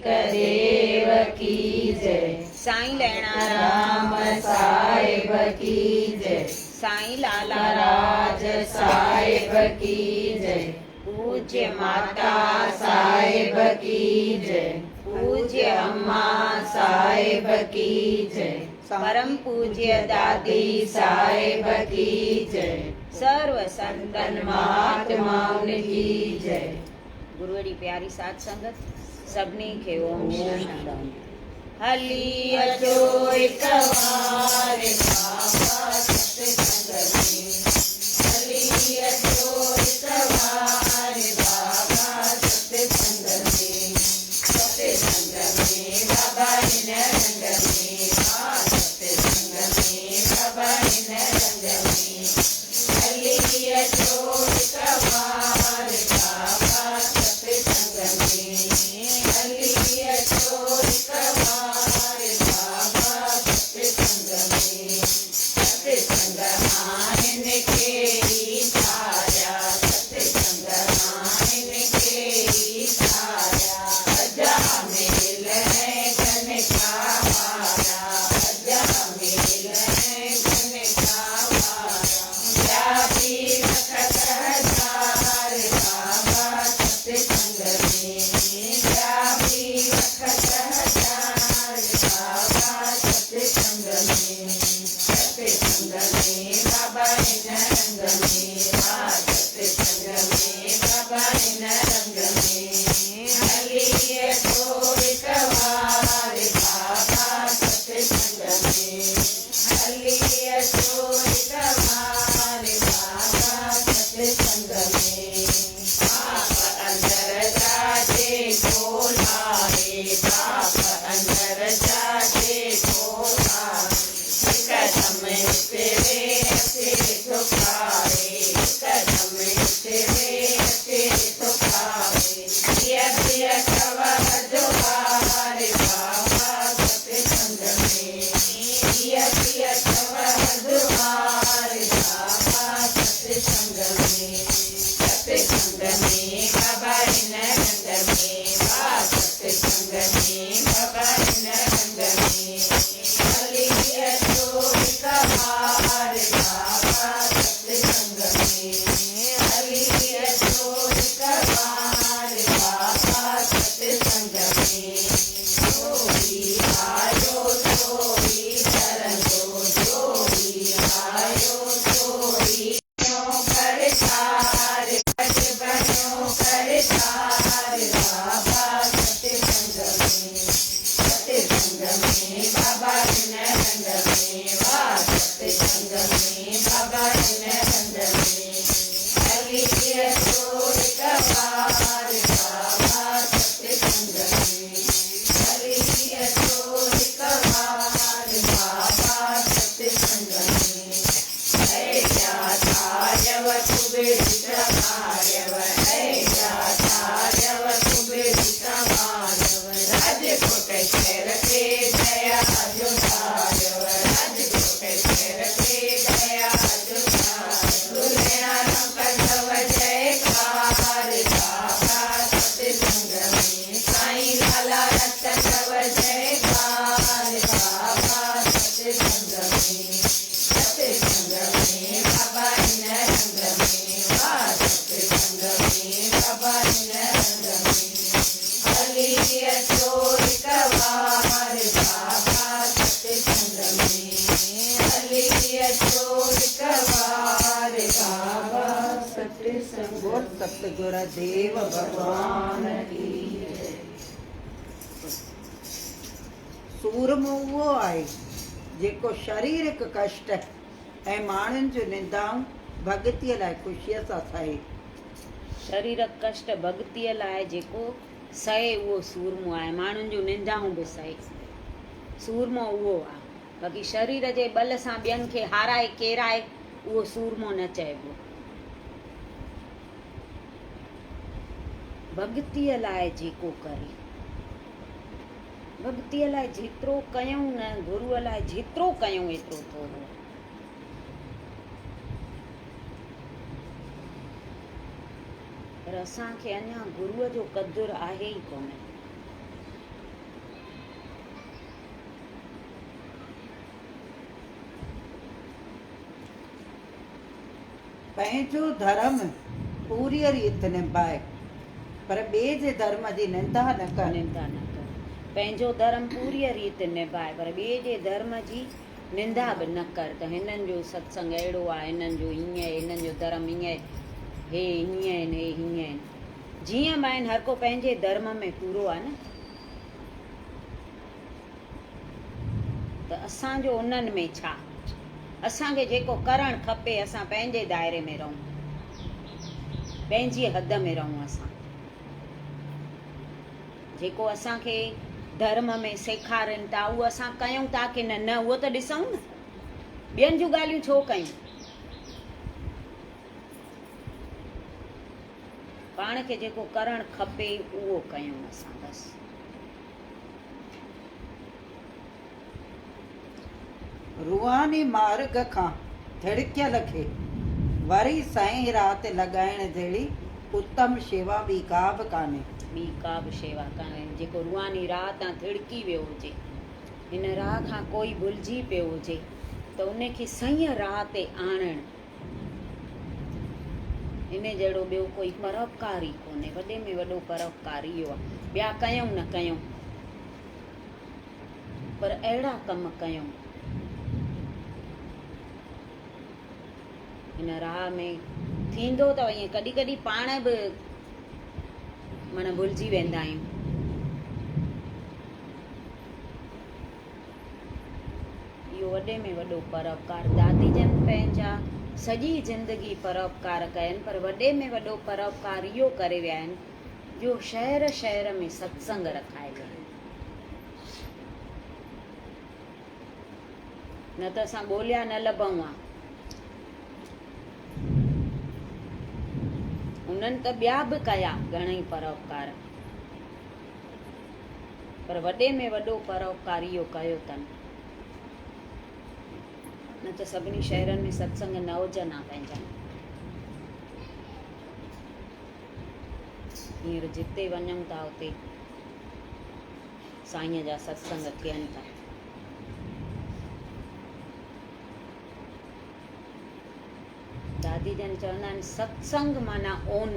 ديو ڪي جئي. سائين لهڻا رام صاحب ڪي جئي. سائين لالا راج صاحب ڪي جئي. پوجيه ماتا صاحب ڪي جئي. پوجيه اما صاحب ڪي جئي. پرم پوجيه دادي صاحب ڪي جئي. سرو سنتن مهاتمائن ڪي جئي. گروء جي پياري ساڌ سنگت سڀني کي اوم شانتي. هلي اچو هڪ وار بابا ستسنگ ۾، هلي اچو هڪ وار بابا ستسنگ ۾، ستسنگ ۾ بابا هن رنگ ۾، ها ستسنگ ۾ بابا هن رنگ ۾، هلي اچو هڪ وار بابا ستسنگ ۾، هلي اچو هڪ وار بابا ستسنگ ۾، ستسنگ آهن ڪيئي ساريا، ستسنگ آهن ڪيئي ساريا، اجا ميل ۽ ڪنڪا وارا، اجا ميل ۽ ڪنڪا وارا، ٻيا به لکت هزار بابا ستسنگ ۾، ٻيا به لکت هزار بابا ستسنگ ۾، ستسنگ ۾ بابا هن رنگ ۾، ها ستسنگ ۾ بابا هن رنگ ۾، هلي اچو هڪ وار بابا ستسنگ ۾، هلي اچو هڪ وار بابا ستسنگ ۾، پاپ اندر جا جيڪو لاهي، پاپ اندر جا جيڪو لاهي، هڪدم هتڙي اچي ٿو کاوي، هڪدم هتڙي اچي ٿو کاوي، پيء پيء ڪو هزار بابا ستسنگ ۾، پيء پيء ڪو هزار بابا ستسنگ ۾، ستسنگ ۾ بابا هن رنگ ۾، وا ستسنگ ۾ بابا هن رنگ ۾، هلي اچو هڪ وار بابا ستسنگ ۾، هلي اچو هڪ وار بابا ستسنگ ۾، جو به آيو سو ئي ترندو، جو به آيو سو ئي بڻيو ڪرتار، اڄ بڻيو ڪرتار بابا ستسنگ ۾، ستسنگ ۾ بابا هن رنگ ۾، وا ستسنگ ۾ بابا هن رنگ ۾، هلي اچو هڪ وار بابا ستسنگ ۾، هلي اچو هڪ وار بابا ستسنگ ۾، اي جا ٿاريو ڪبير سماريو، اي جا ٿاريو ڪبير سماريو، راجڪوٽ شهر تي ديا جو ڌاريو، راجڪوٽ شهر تي ديا جو ڌاريو، ليڻا رام ڪندو جئڪار بابا ستسنگ ۾، سائين لالا رتندو جئڪار بابا ستسنگ ۾، ستسنگ ۾ بابا هن رنگ ۾، وا ستسنگ ۾ بابا هن رنگ ۾، هلي اچو هڪ وار بابا ستسنگ ۾، هلي اچو هڪ وار بابا ستسنگ. بول ستگرو ديو ڀڳوان ڪي جئي. سورمو اهو آهي، جيڪو شريرڪ ڪشٽ ۽ ماڻهن جون نندائون ڀڳتيء لاء خوشيء سان سهي. شريرڪ ڪشٽ ڀڳتيء لاء جيڪو سهي اهو سورمو آهي. ماڻهن جون نندائون به سهي سورمو اهو آهي. باقي شرير جي ٻل سان ٻين کي هارائي ڪيرائي اهو سورمو نه چئبو. ڀڳتيء لاء جيڪو ڪري. ڀڳتيء لاء جيترو ڪيئون نه، گروء لاء جيترو ڪيئون ايترو ٿورو آهي. پر اسان کي اڃا گروء جو قدر آهي ئي ڪونه. پنهنجو ڌرم پوريء ريت نڀاء، پر ٻئي جي ڌرم جي نندا نه ڪر. نندا نه ڪر. پنهنجو ڌرم پوريء ريت نڀاء، پر ٻئي جي ڌرم جي نندا به نه ڪر ته هنن جو ستسنگ اهڙو آهي، هنن جو هيئن آهي، هنن جو ڌرم هيئن آهي، هي هيئن آهن، هي هيئن آهن. جيئن به آهن، هر ڪو پنهنجي ڌرم ۾ پورو آهي نه. ته اسان جو انهن ۾ ڇا؟ اسان کي جيڪو ڪرڻ کپي اسان پنهنجي دائري ۾ رهون، پنهنجي حد ۾ رهون. اسان جيڪو اسان کي ڌرم ۾ سيکارين ٿا اهو اسان ڪيون ٿا ڪي نه نه اهو ته ڏسون نه، ٻين جون ڳالهيون ڇو ڪيون؟ پاڻ کي جيڪو ڪرڻ کپي اهو ڪيون اسان بس. روحاني مارڳ کان ٿڙڪيل کي وري سئين راهه تي لڳائڻ جهڙي اتم شيوا ٻي ڪا به ڪانهي. ٻي ڪا به شيوا ڪانهي. جيڪو روحاني راهه تان ٿڙڪي ويو هجي، هن راهه کان ڪوئي ڀلجي پيو هجي ته ان کي سئين راهه تي آڻڻ، ان جهڙو ٻيو ڪوئي پروپڪار ئي ڪونهي. وڏي ۾ وڏو پروپڪار اهو آهي. ٻيا ڪيون نه ڪيون پر اهڙا ڪم ڪيون. هن راهه ۾ ٿيندو ته ائين ڪڏهن ڪڏهن پاڻ به معنيٰ ڀلجي ويندا آهيون. اهو وڏي ۾ وڏو پروپڪار. دادي جن پنهنجا سڄي زندگي پروپڪار ڪيا آهن پر وڏي ۾ وڏو پروپڪار اهو ڪري ويا آهن جو شهر شهر ۾ ستسنگ رکائي ويا آهن. نه ته اسان ڳوليا نه لڀون ها. انهن ته ٻيا به ڪيا گهڻئي پروپڪار. پر وڏي ۾ وڏو پروپڪار اهو ڪيو اٿن. نه ته سڀني شهرن ۾ ستسنگ نه هجن ها پنهنجا. هينئر جتي وڃون ٿا اتي سائينء جا ستسنگ ٿين ٿا. دادي جن چوندا آهن ستسنگ معنيٰ اون،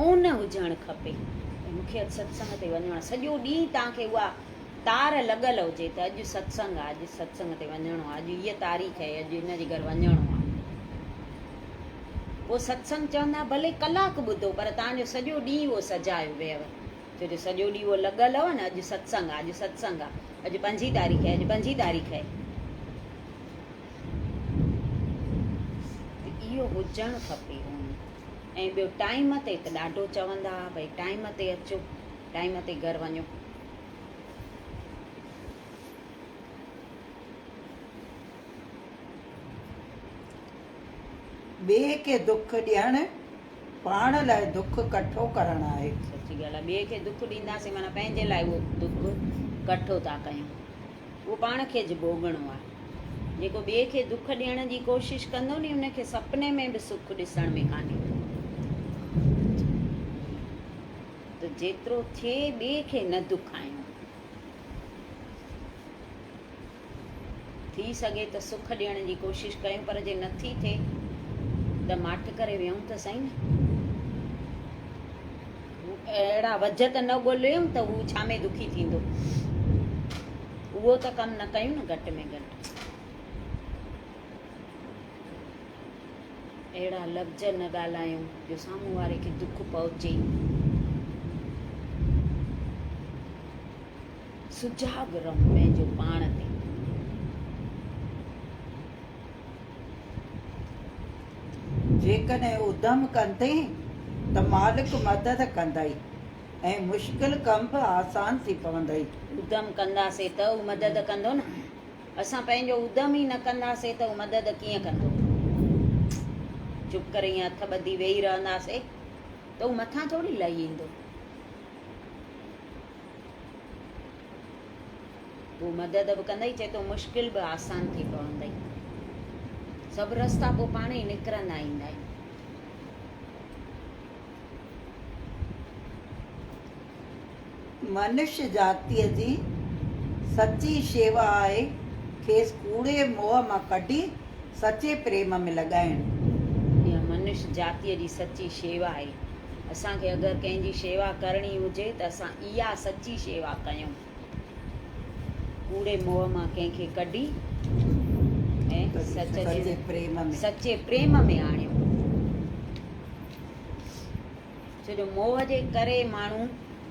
اون هجڻ کپي. مون کي اڄ ستسنگ تي وڃڻو آهي. سڄو ڏينهن توهان کي اها تار لڳل هجي ته اڄ ستسنگ آهي، اڄ ستسنگ تي وڃڻو آهي، اڄ هيء تاريخ آهي، اڄ هن جي گهر وڃڻو آهي. پوء ستسنگ چوندا ڀلي ڪلاڪ ٻڌو پر توهان جو سڄو ڏينهن اهو سجايو ويو. ڇو جو سڄو ڏينهن اهو لڳل هو نه اڄ ستسنگ آهي، اڄ ستسنگ آهي، اڄ پنجين تاريخ آهي، اڄ پنجين تاريخ آهي. ته اهو هجڻ کپي هون ۽ ٻيو ٽائيم تي ته ڏاڍو چوندا ها ڀئي ٽائيم تي اچو ٽائيم تي گهر وڃو. ٻئي کي دک ڏيڻ پاڻ لاء دک ڪٺو ڪرڻ آهي. سچي ڳالهه آهي ٻئي کي دک ڏينداسين معنيٰ پنهنجي لاء اهو دک ڪٺو ٿا ڪيون. اهو پاڻ کي ج ڀوڳڻو آهي. جيڪو ٻئي کي دک ڏيڻ جي ڪوشش ڪندو ني ان کي سپني ۾ به سک ڏسڻ ۾ ڪانه ايندو. ته جيترو ٿئي ٻئي کي نه دکايون. ٿي سگهي ته سک ڏيڻ جي ڪوشش ڪيون پر جي نٿي ٿئي ته ماٺ ڪري ويهون ته سهي نه. اهڙا وجهه ته نه ڳوليون ته هو ڇا ۾ دکي ٿيندو. اهو ته ڪم نه ڪيون نه گهٽ ۾ گهٽ. اهڙا لفظ نه ڳالهايون جو سامهون واري کي دک پهچي. سجاڳ رهون پنهنجو پاڻ تي. جيڪڏهن ادم ڪندين ته مالڪ مدد ڪندئي ۽ مشڪل ڪم به آسان ٿي پوندئي. ادم ڪنداسين ته هو مدد ڪندو نه. اسان پنهنجو ادم ئي نه ڪنداسين ته هو مدد ڪيئن ڪندو؟ چپ ڪري ائين هٿ ٻڌي ويهي رهنداسين ته هو مٿان ٿوري لهي ايندو. هو مدد به ڪندئي، چئي ٿو مشڪل به آسان ٿي پوندئي. سڀ رستا پوء پاڻ ئي نڪرندا ايندائي. منش جاتيء جي سچي شيوا آهي کيس ڪوڙي موهه مان ڪڍي سچي پريم ۾ لڳائڻ. منش جاتيء جي سچي شيوا آهي. اسان کي اگر ڪنهن جي شيوا ڪرڻي هجي ته اسان اها سچي شيوا ڪيون. ڪوڙي موهه مان ڪنهن کي ڪڍي ۽ سچ جي سچي پريم ۾ آڻيون. ڇو جو موهه جي ڪري ماڻهو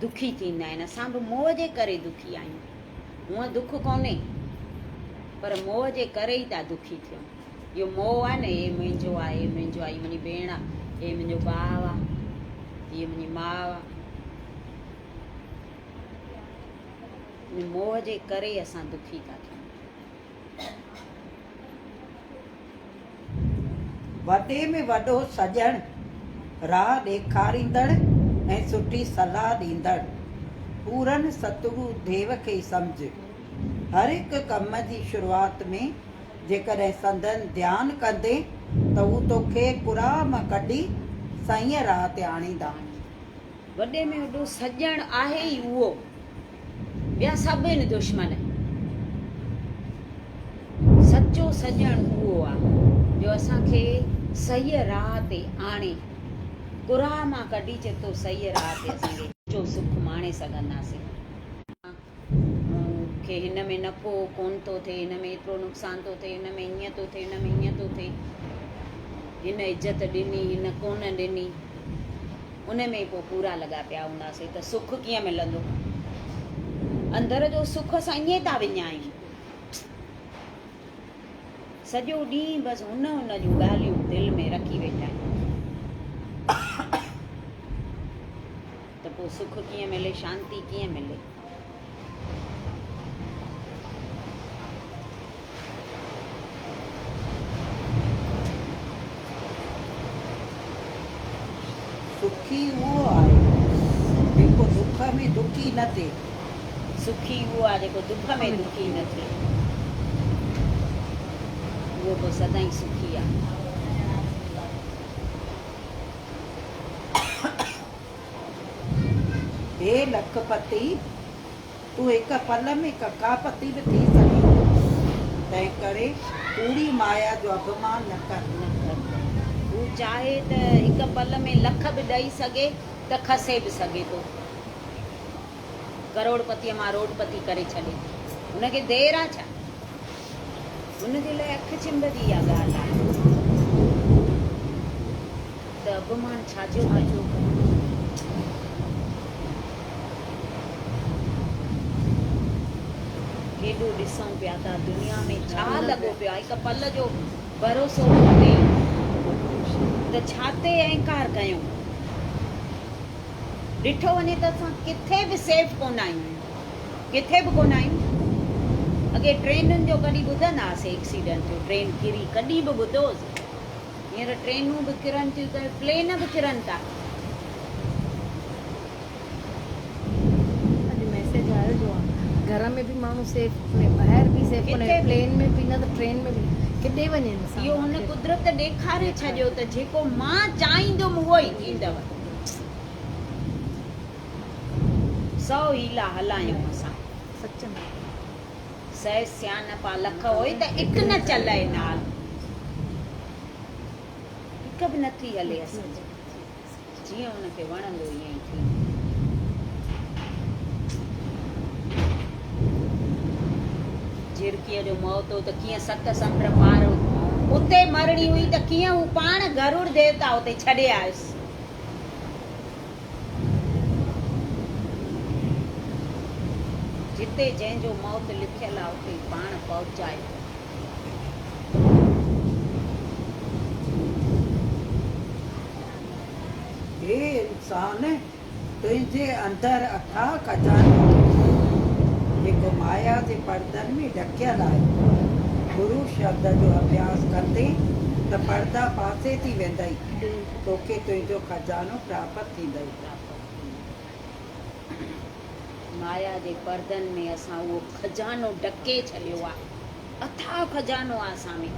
دکي ٿيندا آهن. اسان به موهه جي ڪري دکي آهيون. هونء دک ڪونهي پر موهه جي ڪري ئي ٿا دکي ٿيون. اهو موهه آهي نه، هي منهنجو آهي، هي منهنجو آهي، هي منهنجي ڀيڻ آهي، هي منهنجو ڀاء آهي، هيء منهنجي ماء آهي. ان موهه جي ڪري اسان دکي ٿا ٿيون. وڏي ۾ وڏو سڄڻ، راهه ڏيکاريندڙ ۽ سٺي صلاح ڏيندڙ پورن ستگرو ديو کي ئي سمجهه. هر هڪ ڪم جي شروعات ۾ جيڪڏهن سندن ڌيان ڪندين ته هو توکي ڪراهه مان ڪڍي سئينء راهه تي آڻيندا. وڏي ۾ وڏو سڄڻ آهي ئي اهو، ٻيا سڀ آهن دشمن. سچو سڄڻ اهو آ، جو اسان کي صحيح راهه تي آڻي، ڪراهه مان ڪڍي چئي ٿو صحيح راهه تي اسان کي سچو سک ماڻي سگهنداسين. مون کي هن ۾ نفعو ڪونه ٿو ٿئي، هن ۾ ايترو نقصان ٿو ٿئي، هن ۾ هيئن ٿو ٿئي، هن ۾ هيئن ٿو ٿئي، هن عزت ڏني، هن ڪونه ڏني، ان ۾ ئي پوء پورا لڳا پيا هونداسين ته سک ڪيئن ملندو؟ اندر جو سک اسان ائين ٿا وڃايون. سڄو ڏينهن بس هن هن جون ڳالهيون دل ۾ رکي ويٺا آهيون. ته پوء سک ڪيئن ملي، شانتي ڪيئن ملي؟ سکي اهو آهي، جيڪو دک ۾ دکي نه ٿئي. سکي اهو آهي، جيڪو دک ۾ دکي نه ٿئي. اهو پوء سدائين سکي آهي. هي لکپتي، تون هڪ پل ۾ ڪکاپتي به ٿي سگهين ٿو، تنهنڪري ڪوڙي مايا جو اڀمان نه ڪر. نه ڪر. هو چاهي ته هڪ پل ۾ لک به ڏئي سگهي ته کسي به سگهي ٿو. ڪروڙپتيء مان روڊپتي ڪري ڇڏي. هن کي دير آ ڇا؟ هن جي لاء اک ڇنڀ جي اها ڳالهه آهي ته اڀمان ڇا جو ڪيو؟ ڪيڏو ڏسون پيا ٿا دنيا ۾ ڇا لڳو پيو آهي هڪ پل جو ڀروسو ڪونهي ته ڇا تي اهنڪار ڪيون؟ ڏٺو وڃي ته اسان ڪٿي به سيف ڪونه آهيون. ڪٿي به ڪونه آهيون. اڳي ٽرينن جو ڪڏهن ٻڌندا هئاسين ايڪسيڊنٽ ٿيو ٽرين ڪري ڪڏهن به ٻڌو هوسين. هينئر ٽرينون به ڪرن ٿيون ته پلين به ڪرن ٿا. اڄ ميسيج آيو جو گهر ۾ به ماڻهو سيف ڪونهي ٻاهر به سيف ڪونهي پلين ۾ به نه ته ٽرين ۾ به ڪيڏي وڃي انسان. اهو هن قدرت ڏيکاري ڇڏيو ته جيڪو مان چاهيندم اهو ئي ٿيندو. سو حيلا هلايون اسان. سچ ۾. سهس سياڻپا لک هوئي ته اڪ نه چلئي نال. هڪ به نٿي هلي اسان جي. جيئن ان کي وڻندو ائين ئي ٿيندو. جهرڪيء جو موت هو ته ڪيئن ست سمنڊ پار اتي مرڻي هئي ته ڪيئن هو پاڻ گرڙ ديوتا اتي ڇڏي آيس. جتي جنهن جو موت لکيل آ اتي پاڻ پهچائي ٿو. هي انسان! تنهنجي اندر اٿاهه خزانو آهي، جيڪو مايا جي پردن ۾ ڍڪيل آهي. گرو شبد جو اڀياس ڪندين ته پردا پاسي ٿي ويندئي، توکي تنهنجو خزانو پراپت ٿيندئي. مايا جي پردن ۾ اسان اهو خزانو ڍڪي ڇڏيو آهي. اٿاهه خزانو آهي اسان ۾.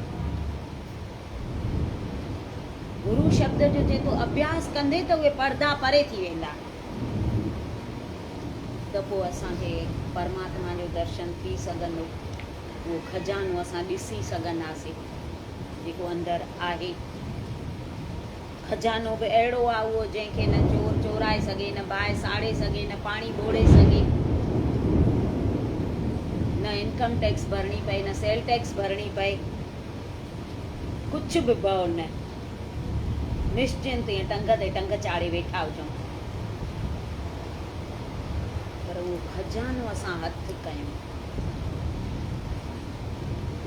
گرو شبد جو جي تون اڀياس ڪندين ته اهي پردا پري ٿي ويندا ته پوء اسان کي پرماتما جو درشن ٿي سگهندو، اهو خزانو اسان ڏسي سگهنداسين جيڪو اندر آهي. خزانو به اهڙو آ اهو جنهن کي نه چور چورائي سگهي، نه باهه ساڙي سگهي، نه پاڻي ٻوڙي سگهي، نه انڪم ٽيڪس ڀرڻي پئي، نه سيل ٽيڪس ڀرڻي پئي، ڪجهه به ڀؤ نه، نشچنت ائين ٽنگ تي ٽنگ چاڙهي ويٺا هجون. پر اهو خزانو اسان هٿ ڪيون،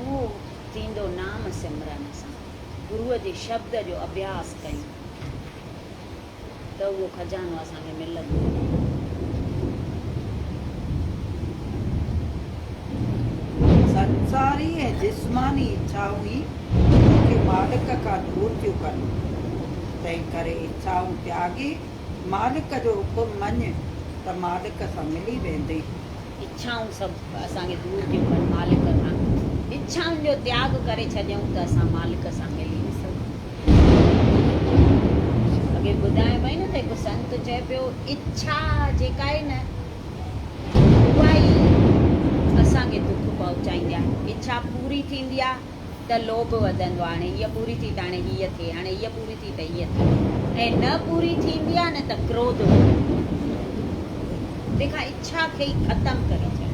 اهو ٿيندو نام سمرن سان. گروء جي شبد جو اڀياس ڪيون ته اهو خزانو اسان کي ملندو. سنساري ۽ جسماني اڇائون ئي توکي مالڪ کان دور ٿيون ڪن. تنهنڪري اڇائون تياڳي مالڪ جو حڪم مڃ ته مالڪ سان ملي ويندين. اڇائون سڀ اسان کي دور ٿيون ڪن مالڪ کان. اڇائن جو تياڳ ڪري ڇڏيون ته اسان مالڪ سان ملي وينداسين. اڳي ٻڌايان پئي نه ته هڪ سنت چئي پيو اڇا جيڪا آهي نه اها ئي اسان کي دک پهچائيندي آهي. اڇا پوري ٿيندي آهي ته لوڀ وڌندو آهي هاڻي هيء پوري ٿي ته هاڻي هيء ٿئي، هاڻي هيء پوري ٿي ته هيء ٿئي ۽ نه پوري ٿيندي آهي نه ته ڪروڌ وڌندو آهي. تنهن کان اڇا کي ئي ختم ڪري ڇڏجي.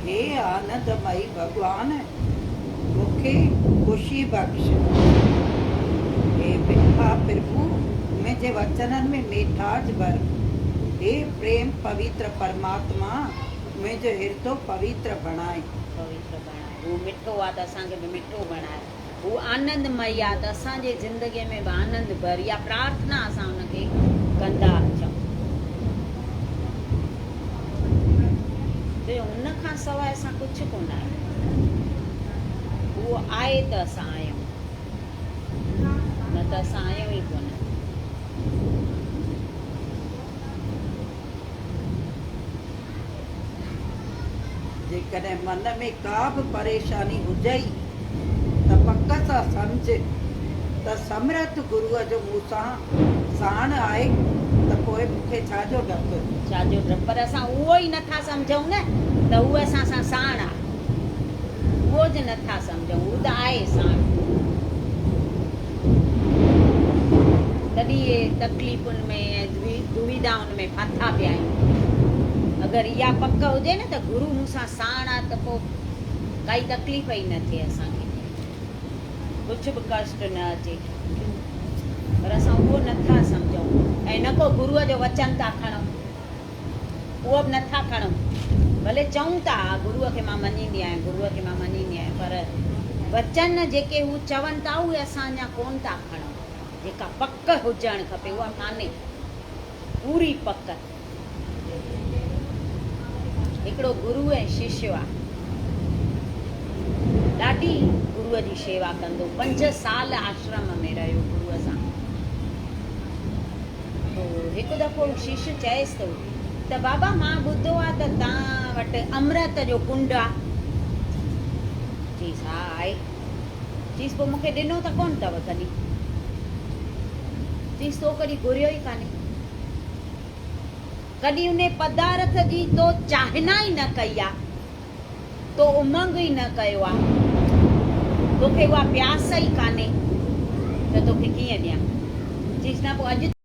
هي آنندمئي ڀڳوان! مون کي خوشي بخش. هي مٺا پرڀو! منهنجي وچنن ۾ ميٺاج ڀر. هي پريم پوتر پرماتما! منهنجو هردو پوتر بڻاء. پوتر بڻاء. هو مٺو آ ته اسان کي به مٺو بڻاء. هو آنندمئي آ ته اسان جي زندگيء ۾ به آنند ڀر. اها پرارٿنا اسان هن کي ڪندا اچون. ڇو جو هن کان سواء اسان ڪجهه ڪونه آهيون. اهو آهي ته اسان آهيون، نه ته اسان آهيون ئي ڪونه. جيڪڏهن من ۾ ڪا به پريشاني هجئي ته پڪ سان سمجهه ته سمرٿ گروء جو مون سان ساڻ آهي ته پوء مون کي ڇا جو ڊپ؟ ڇا جو ڊپ؟ پر اسان اهو ئي نٿا سمجهون نه ته هو اسان سان ساڻ آهي. اهو جو نٿا سمجهون، هو ته آهي ساڻ. تڏهن اهي تڪليفن ۾ ۽ دويدائن ۾ ڦاٿا پيا آهيون. اگر اها پڪ هجي نه ته گرو مون سان ساڻ آ ته پوء ڪائي تڪليف ئي نه ٿئي اسان کي. ڪجهه به ڪشٽ نه اچي. پر اسان اهو نه ٿا سمجهون ۽ نه ڪو گروء جو وچن ٿا کڻون. اهو به نه ٿا کڻون. ڀلي چئون ٿا ها گروء کي مان مڃيندي آهيان، گروء کي مان مڃيندي آهيان پر وچن جيڪي هو چون ٿا اهي اسان اڃا ڪونه ٿا کڻون. جيڪا پڪ هجڻ کپي اها ڪانهي. پوري پڪ. هڪڙو گرو ۽ ششيه آ. ڏاڍي گروء جي شيوا ڪندو. پنج سال آشرم ۾ رهيو گروء سان. پوء هڪ دفعو شش چيس ٿو ته بابا مان ٻڌو آ ته توهان وٽ امرت جو ڪنڊ آ. چيس ها آهي. چيس پوء مون کي ڏنو ته ڪونه اٿو ڪڏهن. چيس تو ڪڏهن گهريو ئي ڪانهي. ڪڏهن انهي پدارٿ جي تو چاهنا ئي نه ڪئي آ. تو امنگ ئي نه ڪيو آ. توکي اها پياس ئي ڪانهي ته توکي ڪيئن ڏيان. چيس نه پوء اڄ.